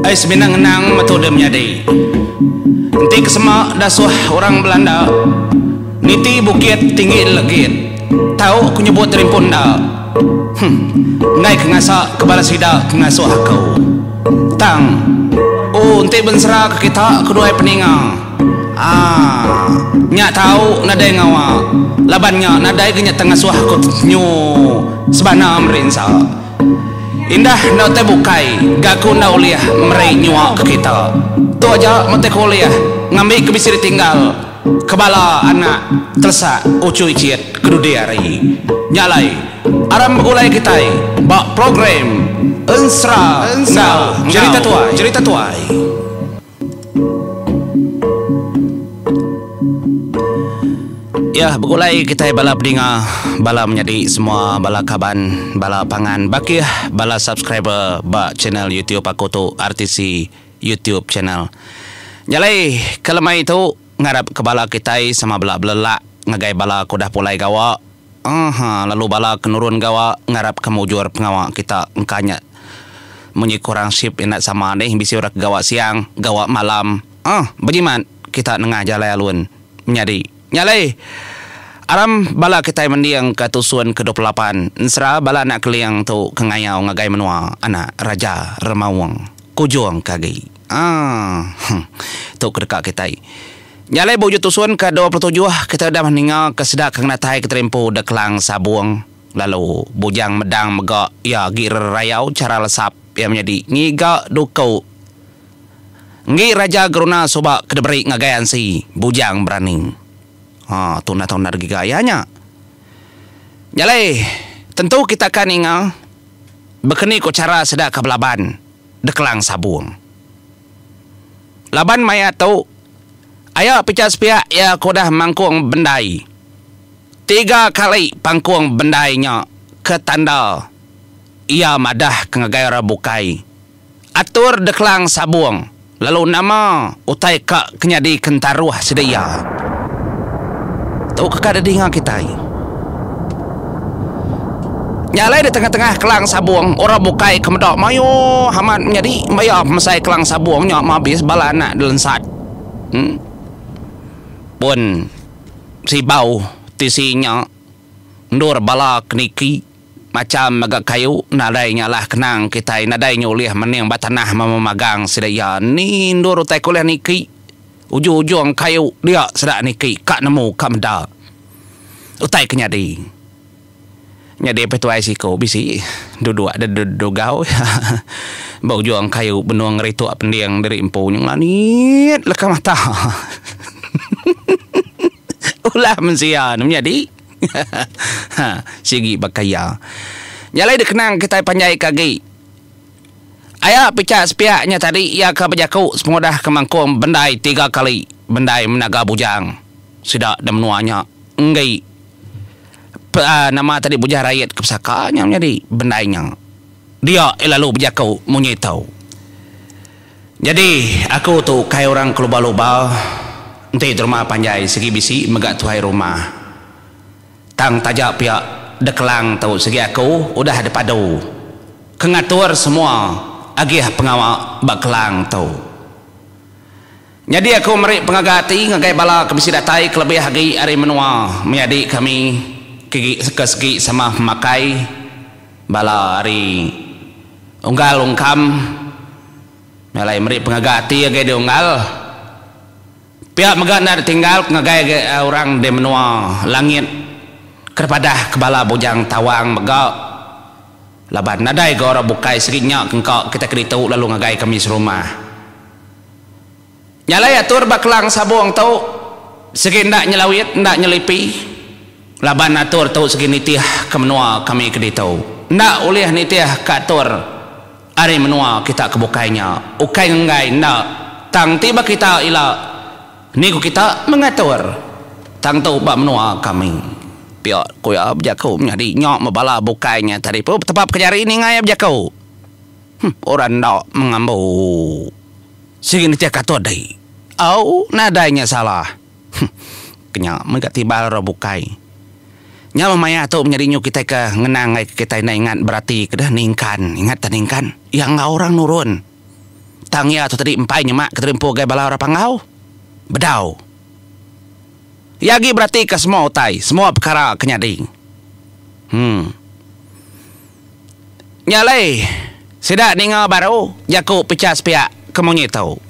Ai semina ngenang metu deh menyadi. Enti ke sema dasuh orang Belanda niti bukit tinggi legit tau ku nyebut rimpun enda. Huh. Enggai ke ngasa ke bala sida ke ngasuh aku. Tang, oh enti bensera ke kita ke duai peninga. Aaa. Nya tau nadai ngawa laban nya nadai ga nya tengasuh aku nyu sebana merinsa. Indah enda utai bukai ga aku enda ulih meri nyua ke kita. Tu aja meh utai ke ulih ngambi ke bisi ditinggal ke bala anak telesak uchu ichit ke dudi hari. Nya alai aram begulai kitai ba program Ensera enggau Jerita Tuai. Jerita Tuai. Ya, begulai kitai bala peninga, bala menyadi semua, bala kaban, bala pangan bakih, bala subscriber ba channel YouTube aku tu RTC YouTube channel. Nya alai ke lemai tu ngarap ke bala kitai sama bela belelak ngagai bala ke udah pulai gawa Aha, lalu bala ke nurun gawa ngarap ke mujur pengawa kita engka nya munyi kurang ship enda sama deh bisi orang ke gawa siang, gawa malam. Ah, bejimat kita nengah jalai alun menyadi. Nya alai aram bala kitai mending ke tusun ke 28 ensera bala anak Keling tu ke ngayau ngagai menua anak Raja Remaung Kujung ke agi. Ah, tu ke deka kitai. Nya alai ba ujung tusun ke 27 kitai udah ninga ke sida ke ngenatai ke terimpu de Kelang Sabung lalu Bujang Medang mega iya agi rerayau chara lesap iya menyadi ngiga duku enggi Raja Geruna suba ke diberi ngagai Ansi Bujang Berani. Ha tu enda tau enda digiga iya nya. Nya alai tentu kita ka ninga bekeni ko chara sida ke belaban de Kelang Sabung. Laban maya tu, aya picha sepiak iya ke udah mangkung bendai. Tiga kali pangkung bendai nya ke tanda iya madah ke ngagai orang bukai. Atur dekelang sabung lalu nama utai ka ke nyadi ke entaruh sida iya. Tu ke ka didinga kitai. Nya alai di tengah-tengah kelang sabung, orang bukai ke meda mayuh amat menyadi maya pemesai kelang sabung nya mabis bala anak dilensat. Em. Pun sibau tisi nya endur bala ke niki macham mega kayu nadai nyalah kenang kitai nadai nyulih mening ba tanah memagang sida iya ni endur utai ke ulih niki ujung-ujung kayu dia sida niki ka nemu ka meda utai ke nyadi. Nyadi apai tuai siku bisi duduk dedugau ba ujung kayu benung ngerituk pending diri empu nya ngelanit leka mata. Ulah mensia ne menyadi sigi baka iya. Nya alai dikenang kitai panjai ke agi. Aya pichak sepiak nya tadi iya ke bejaku sepengudah ke mangkung bendai tiga kali bendai menaga bujang sida da menua nya enggi. Nama tadi bujah rayat ke pesaka nya menyadi bendai nya. Dia iya lalu bejaku munyi tu. Nyadi aku tu ukai orang ke luba-luba enti deruma panjai sigi bisi mega tuai rumah. Tang taja pia de kelang tu sigi aku udah dipadu ke ngatur semua agih pengawa ba kelang tu. Nyadi aku meri pengaga ati ngagai bala ke bisi datai kelebih agi ari menua menyadi kami ke ke segi sama pemakai bala ari unggal ungkam alai meri pengaga ati ngagai di unggal pia mega enda ditinggal ke ngagai orang di menua langit ke padah ke bala bujang tawang mega laban nadai ga orang bukai segi nya ke engka kita ke ditu lalu ngagai kami serumah. Nya alai atur ba kelang sabung tu sigi enda nyelawit enda nyelipi laban atur tu sigi nitih ke menua kami ke ditu. Enda ulih nitih ke atur ari menua kita ke bukai nya. Ukai ngenggai enda tang ti ba kita ila ni ku kita mengatur tang tu ba menua kami. Pia ku iya bejaku menyadi nya meh bala bukai nya tadi pun betepap ke jari ninga iya bejaku. Huh orang enda mengambu. Sigi nitih ka atur dei. Au nadai nya salah. Huh kenya mega tibal orang bukai. Nya meh maya tu menyadi nyu kitai ke ngenang ai ke kitai enda ingat berati ke deh ningkan. Ingat ta ningkan? Iya enggau orang nurun. Tang iya tu tadi empai nyema ke terimpu agai bala orang Panggau. Bedau. Iya agi beratika semua utai, semua pekara ke nyadi. Em. Nya alai, sida ninga baru jaku pechah sepiak ke munyi tu.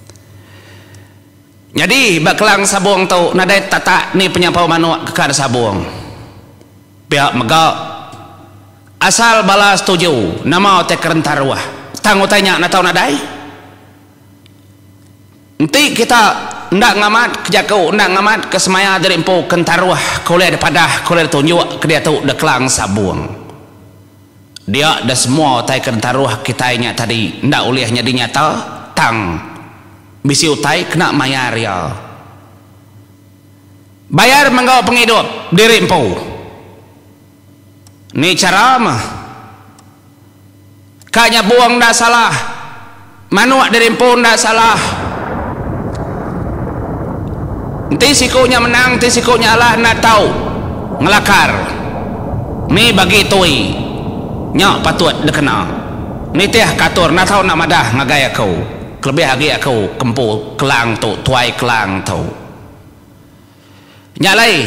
Nyadi ba kelang sabung tu nadai tatak ni penyampau manuk ke ka disabung. Pia mega, asal bala setuju nama utai ke rentaruh tang utai nya enda tau nadai. Enti kita enda ngamat ke jaku enda ngamat ke semaya diri empu ke entaruh ke ulih dipadah ke ulih ditunjuk ke diatu da kelang sabung. Dia da semua utai ke ditaruh kitai nya tadi enda ulih nyadi nyata tang bisi utai kena mayar iya. Bayar menggau pengidup diri empu. Ni chara meh. Ka nyabung enda salah. Manuk diri empu enda salah. Enti siku nya menang enti siku nya alah enda tau ngelakar. Ni bagi tui nya patut dikena. Nitih ka atur enda tau enda madah ngagai aku kelebih agi aku ke empu kelang tu tuai kelang tu. Nya alai.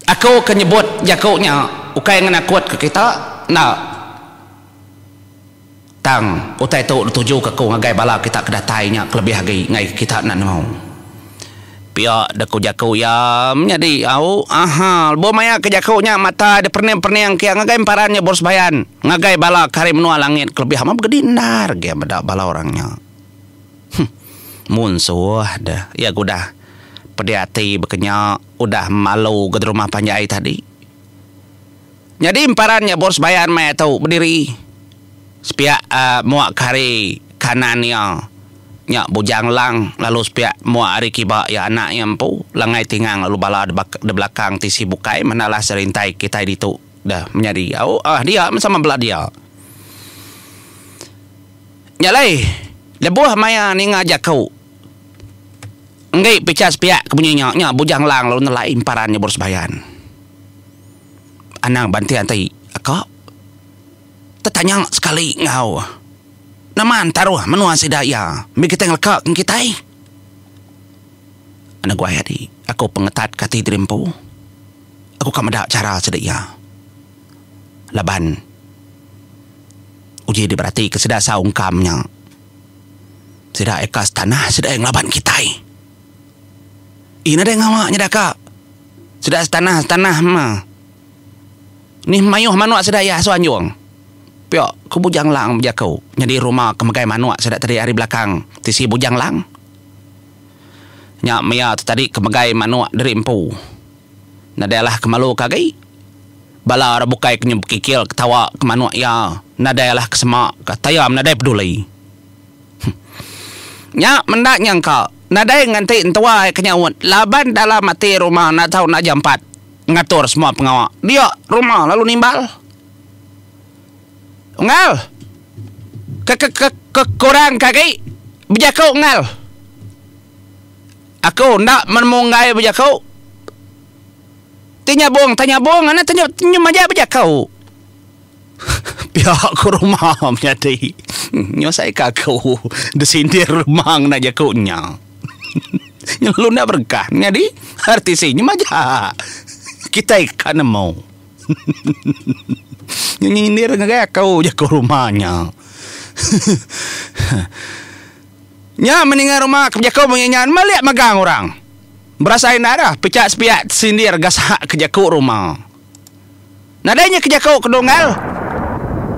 Aku ke nyebut jaku nya ukai ngenakutka kita, enda. Tang, utai tu ditujuka aku ngagai bala kita ke datai nya kelebih agi ngaika kita enda nemu. Pia deh ku jaku iya menyadi au. Aha, lebuh maya ke jaku nya mata diperening-perening ke iya ngagai emparan nya Borus Bayan ngagai bala ke ari menua langit kelebih amat begedi endar agi meda bala orang nya. Huh. Munsuh deh iya ke udah pedih ati baka nya udah malu ga rumah panjai tadi. Nyadi emparan nya bos bayan maya tu bediri sepiak mua ke hari kanan iya nya Bujang Lang lalu sepiak mua ari kiba iya anak iya empu Langai Tingang lalu bala de belakang tisi bukai menalah serintai kitai ditu deh menyadi au ah dia meh sama bela dia. Nya alai lebuh maya ninga jaku enggi picha sepiak ke bunyi nya nya Bujang Lang lalu nelai emparan nya bos bayan. Anang banti ati aka tetanya sekali enggau nama entaruh menua sida iya mih kitai ngeleka ke kitai. Enda guai adi aku pengetat ke ati diri empu. Aku ka meda chara sida iya laban uji diberati ke sida saungkam nya. Sida eka setanah sida iya ngelaban kitai. Ii nadai ngawa nyeda ka. Sida setanah setanah ma. Nih mayuh manuk sida iya asu anjung. Pia ku Bujang Lang bejaku nyadi ruma ke megai manuk sida tadi ari belakang tisi Bujang Lang. Nya maya tu tadi ke megai manuk diri empu. Nadai alah ke malu ke agi. Bala orang bukai ke nyu bekikil ketawa ke manuk iya nadai alah ke sema ka tayam nadai peduli. Nya menda nyangka nadai nganti entua ai ke nyaut laban dalam ati ruma enda tau enda jampat ngatur semua pengawa dia ruma lalu nimbal. Unggal ke ke ke ke kurang ke agi bejaku unggal. Aku enda menemu enggai bejaku. Ti nyabung ti nyabung anak ti majak bejaku. Pia ku rumah menyadi. Nyusai ka aku disindir rumah ngena jaku nya. Nya lalu enda berengkah nyadi RTC nya majak. Kitai ka nemu. Nya nyindir ngagai aku jaku rumah nya. Nya meninga rumah ke bejaku munyi nya melik megang orang. Berasai enda dah pechak sepiak tesindir gasak ke jaku rumah. Nadai nya ke jaku ke dunggal.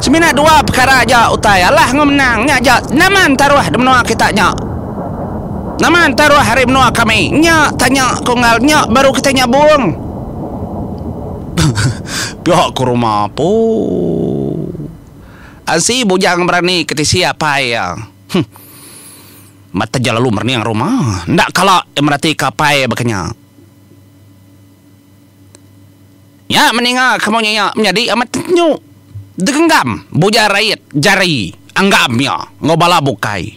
Semina dua pekara aja utai alah enggau menang nya aja nama entaruh di menua kita nya. Nama entaruh ari menua kami nya tanya ku unggal nya baru kitai nyabung. Pia ku rumah poo. Ansi bujang berani ke tisi apai iya. Huh. Mata ja lalu merening rumah enda kala iya meratika apai iya baka nya. Nya meninga ke munyi nya menyadi amat nyu degenggam bujang rait jari anggam iya enggau bala bukai.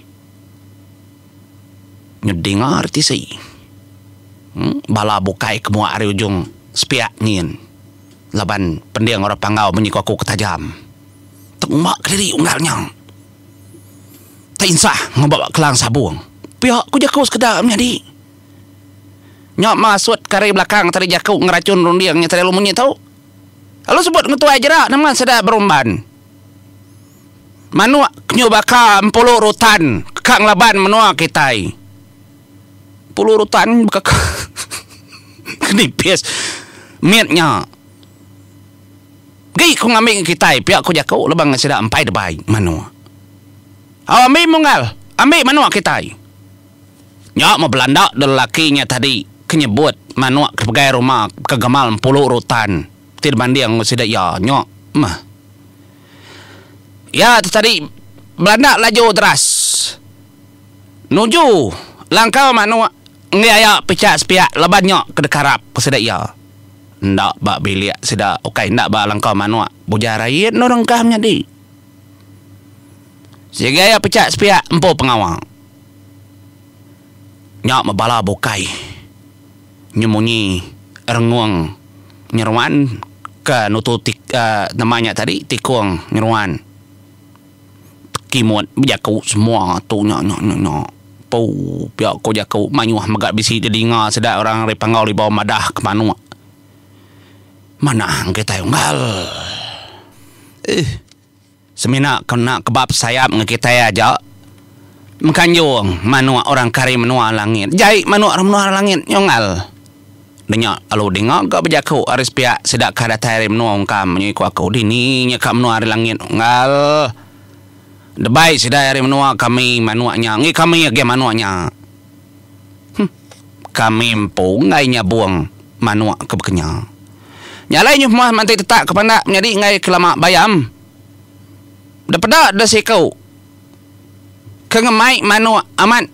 Nyu dinga ari tisi bala bukai ke muak ari ujung. sepiak nyin laban pending orang Panggau munyi ku aku ke tajam. Tengumba kediri unggal nya. Tai insah enggau ba kelang sabung. Pia ku jaku sekeda menyadi. Nya masut ke ari belakang tadi jaku ngerachun runding nya tadi lalu munyi tu. Lalu sebut ngetuai jera nama sida berumban. Manuk nyu baka empulu rutan ka ngelaban menua kitai. Empulu rutan baka ke nipis mit nya. Gi ku ngambi ngan kitai pia ku jaku laban sida empai debai manuk. Au ambi munggal ambi manuk kitai. Nya meh belanda da lelaki nya tadi ke nyebut manuk ke pegai rumah ke gamal empulu rutan ti dibanding enggau sida iya nya meh. Iya tu tadi belanda laju deras nuju langkau manuk enggi aya pichak sepiak laban nya ke dikarap ke sida iya. Enda ba bilik sida ukai enda ba langkau manuk bujang rait endur engkah menyadi. Sigi aya pichak sepiak empu pengawa. Nya meh bala bukai nyemunyi rengung nyeruan ke nutu nama nya tadi tikung nyeruan tekimut bejaku semua tu nya nya nya nya puu pia ko jaku mayuh mega bisi didinga sida orang ari Panggau Libau madah ke manuk. Manah kitai unggal. Eeh. Semina kena kebab sayap ngan kitai aja mengkanjung manuk orang ke ari menua langit. Jai manuk ari menua langit nyunggal. Denya lalu dinga ga bejaku ari sepiak sida ka datai ari menua ungkam munyi ku aku dini nya ka menua ari langit unggal. Debai sida ari menua kami manuk nya enggi kami agi manuk nya. Huh. Kami empu enggai nyabung manuk ke bekenya. Nya alai nyuh muah manti tetak ke pandak menyadi enggai ke lama bayam. Depeda deh siku ke ngemai manuk amat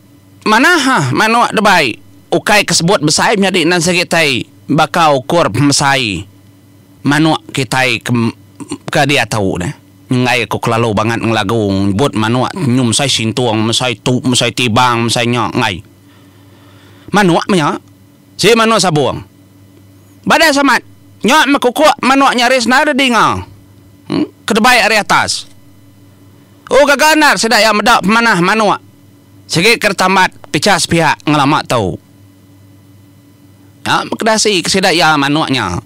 manah ha manuk debai ukai ke sebut besai menyadi nan sigi tai baka ukur pemesai manuk kitai ke ke diatu neh. Enggai aku kelalu bangat ngelagu nyebut manuk nyu mesai sintung mesai tu mesai tibang mesai nya enggai. Manuk meh nya. Sigi manuk sabung. Badas amat. Nya meh kukuk manuk nyaris endar dinga. Kedebai ari atas. Oh gaga endar sida iya meda pemanah manuk. Sigi ke ditambat picha sepiak ngelama tu. Nya meh kedasi ke sida iya manuk nya.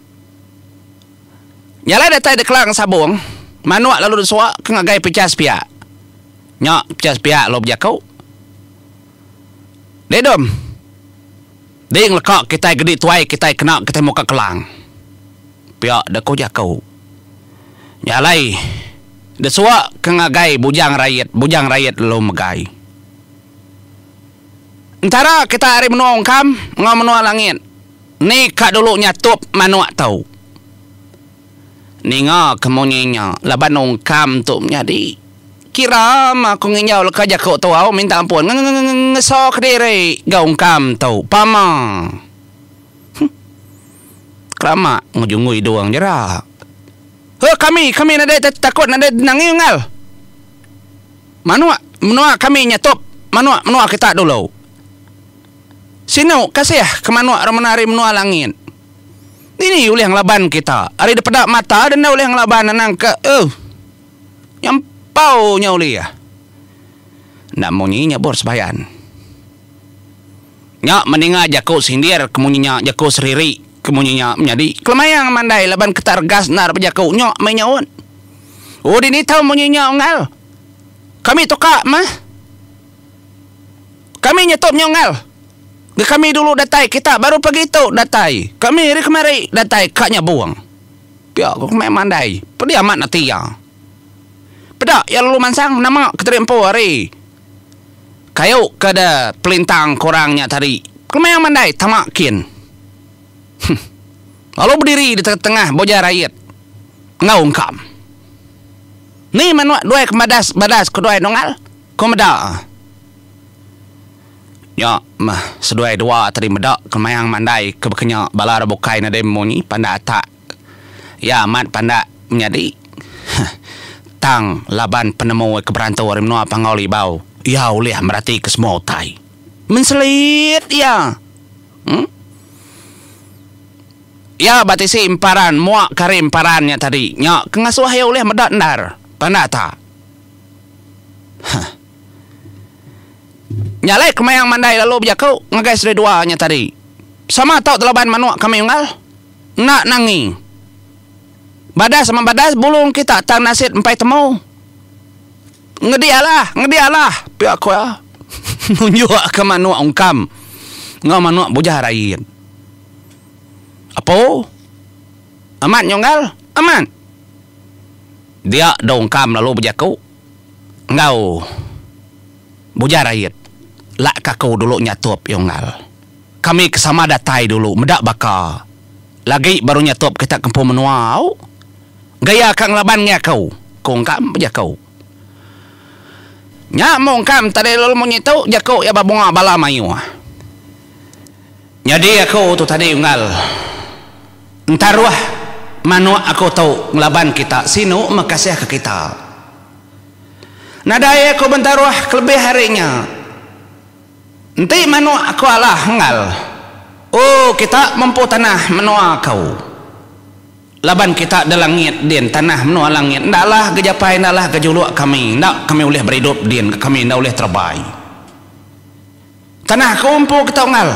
Nya alai datai di Kelang Sabung, manuk lalu disuak ke ngagai picha sepiak. Nya picha sepiak lalu bejaku. Deh dom. Deh ngeleka kitai gedi tuai kitai kena kitai muka kelang. Pia deh ku jaku. Nya alai desuak ke ngagai Bujang Rait, Bujang Rait lalu megai. Entara kita ari menua Ungkam enggau menua Langit ni ka dulu nyatup manuk tu. Ninga ke munyi nya laban Ungkam tu menyadi. Kira mah aku nginjau leka jaku tu au minta ampun ngeso kediri ga ungkam tu pama. Huh. Kelama ngujung idung jera. Huh kami kami nadai takut nadai nangi unggal. Manuk menua kami nyatup manuk menua kita dulu. Sinu kasih ke manuk remena ari menua langit. Dini ulih ngelaban kita ari depeda mata denda ulih ngelaban anang ke uh. Nyampau nya ulih. Enda munyi nya bor sebayan. Nya meninga jaku sindir ke munyi nya jaku seriri ke munyi nya menyadi kelemayang mandai laban ketak regas endar bejaku nya meh nyaut. Oh dini tau munyi nya unggal. Kami tuka meh. Kami nyetup nya unggal. Ga kami dulu datai kita baru pagi tu datai. Kami hari kemari datai ka nyabung. Pia ko kemai mandai pedih amat ati iya. Peda iya lalu mansang nama keteri empu ari kayu ke de pelintang ke orang nya tadi. Kemai mandai tama kin. Huh. Lalu bediri di tengah boja rait enggau ungkam. Ni manuk duai ke badas badas ke duai nunggal ko meda. Nya meh seduai dua tadi meda kemayang mandai ke bekenya bala orang bukai nadai munyi pandak atak. Iya amat pandak menyadi. Huh. Tang laban penemu ke berantu ari menua Panggau Libau, iya ulih meratika semua utai. Menselit iya. Huh. Iya ba tisi emparan mua ke ari emparan nya tadi nya ke ngasuh iya ulih meda endar pandak ta. Huh. Nya alai Kemayang Mandai lalu bejaku ngagai sida dua nya tadi. Sama tau telaban manuk kami unggal. Enda nangi. Badas sama badas bulung kita tang nasit empai temu. Ngedi alah, ngedi alah, pia ku iya nunjukka manuk ungkam enggau manuk bujah rait. Apo? Amat nya unggal? Amat. Dia dau ungkam lalu bejaku enggau bujah rait. Lak ka aku dulu nyatup iya unggal. Kami ke sama datai dulu meda baka lagi baru nyatup kita ke empu menua au. Gaya ka ngelaban ngi aku, ku Ungkam bejaku. Nya mu Ungkam tadi lalu munyi tu jaku iya ba bunga bala mayuh. Nyadi aku tu tadi unggal entaruh manuk aku tu ngelaban kita sinu meh kasih ke kita. Nadai aku bentaruh kelebih ari nya. Enti manuk aku alah unggal, ooh kita mempu tanah menua aku. Laban kita da langit din tanah menua langit enda alah ga japai enda alah ga juluk kami enda kami ulih beridup din ga kami enda ulih terebai. Tanah aku empu kita unggal.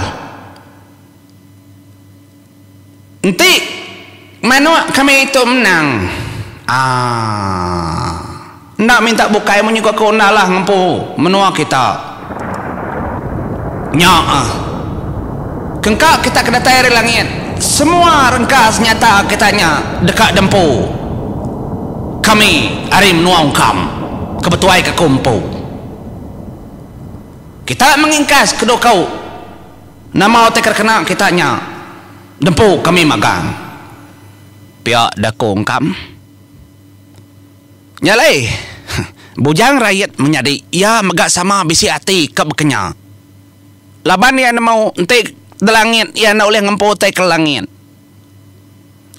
Enti manuk kami tu menang aaa enda minta bukai munyi ku aku enda alah ngempu menua kita. Nya ah. Kengka kita ke datai ari langit, semua rengka senyata kita nya deka dempu kami ari menua Ungkam ke betuaika ku empu. Kita mengingkas keduku nama utai ke kena kita nya dempu kami magang. Pia daku Ungkam. Nya alai, Bujang Rait menyadi iya mega sama bisi ati ke bekenya. Laban iya nemu enti delangit iya enda ulih ngempu utai ke langit.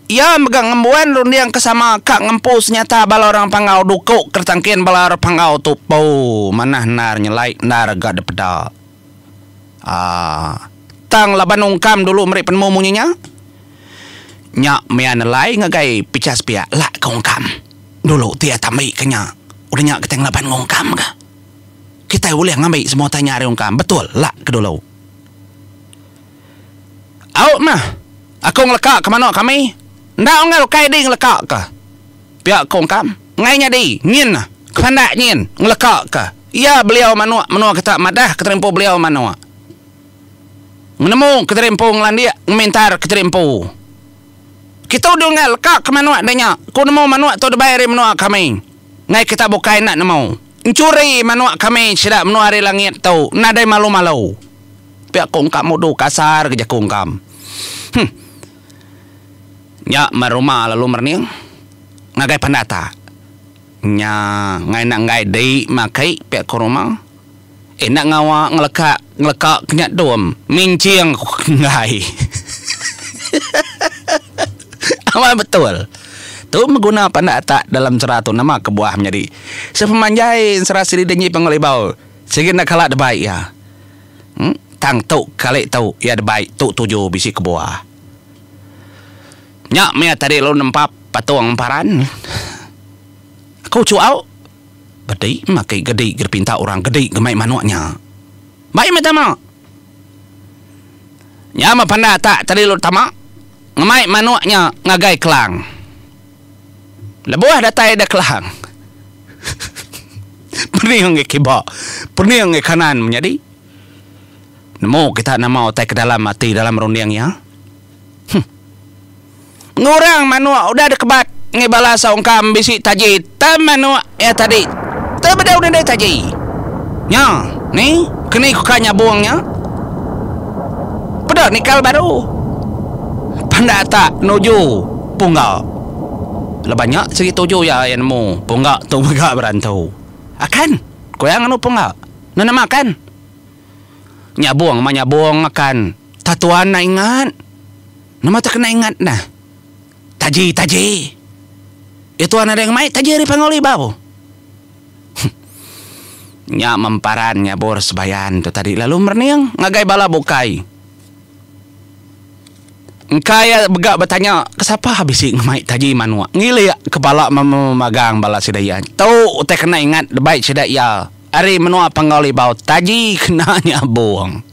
Iya mega ngembuan runding ke sama ka ngempu senyata bala orang Panggau duku ke ditangkin bala orang Panggau tu poo manah endar nyelai endar ga dipeda. Aaa. Tang laban ungkam dulu meri penemu munyi nya. Nya mia nelai ngagai picha sepiak lak ke ungkam dulu ti iya tambi ke nya. Udah nya kitai ngelaban ngungkam ga. Kitai ulih ngambi semua utai nya ari ungkam betul lak ke dulu. Au mah aku ngeleka ke manok kami enda unggal ukai di ngeleka ke. Pia ku ungkam enggai nyadi nyin ke pandak nyin ngeleka ke iya beliau manok menua kita madah ke terimpu beliau manok. Ngenemu kediri empu ngelandik ngemintar kediri empu. Kitu diunggal leka ke manuk deh nya. Ku nemu manuk tu debai ari menua kami. Enggai kita bukai enda nemu. Enchuri manuk kami sida menua ari langit tu nadai malu-malu. Pia ku ungkap mudu kasar ke jaku ungkam. Huh. Nya meh ruma lalu merening ngagai pandata. Nya enggai enda enggai di maki pia ku ruma. Enda ngawa ngeleka ngeleka ke nya dom minching ku enggai. Amat betul. Tu beguna pandak atak dalam ensera tu nama kebuah menyadi sepemanjai ensera siri Denji Panggau Libau sigi enda kala debai iya. Em tang tu kali tu iya debai tu tuju bisi kebuah. Nya mih tadi lalu nempap patung emparan. Aku chu au. Bedi makai gedi ga dipinta orang gedi ga mai manuk nya. Bai meh tama. Nya meh panda tak tadi lalu tama ngemai manuk nya ngagai kelang. Lebuh datai da kelang pening ngi kiba pening ngi kanan menyadi. Nemu kita nama utai ke dalam ati dalam runding iya. Huh. Ngurang manuk udah dikebat ngi bala saungkam bisi taji te manuk iya tadi te bedau nadai taji. Nya ni keni ku ka nyabung nya. Peda nikal baru. Pandak tak nuju pungga. Laban nya sigi tuju iya iya nemu pungga tu mega berantu. Akan, ku iya nganu pungga. Enda nama akan. Nyabung mah nyabung akan. Ta tuan enda ingat. Nama tak kena ingat nah. Taji taji. Ya tuan nadai ngemai taji ari Panggau Libau. Nya memparan nyabur sebayan tu tadi lalu merening ngagai bala bukai. Engka iya mega betanya ke sapa bisi ngemai taji manuk ngilik ke bala memagang bala sida iya. Tu utai kena ingat debai sida iya ari menua Panggau Libau taji kena nyabung.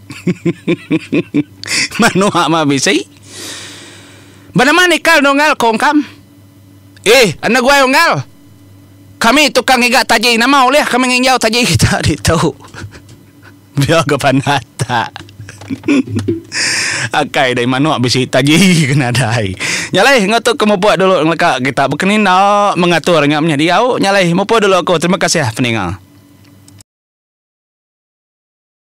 Manuk mah bisi. Benama nikal nunggal ko Ungkam. Eh enda guai unggal. Kami tukang ngiga taji nama ulih kami nginjau taji kita ditu. Pia ke panah tak. Akai dai manuk bisi taji ke nadai. Nya alai enggau tu ke mupuk dulu ngeleka kita bekeni enda mengatur nya menyadi au. Nya alai mupuk dulu aku. Terima kasih peninga.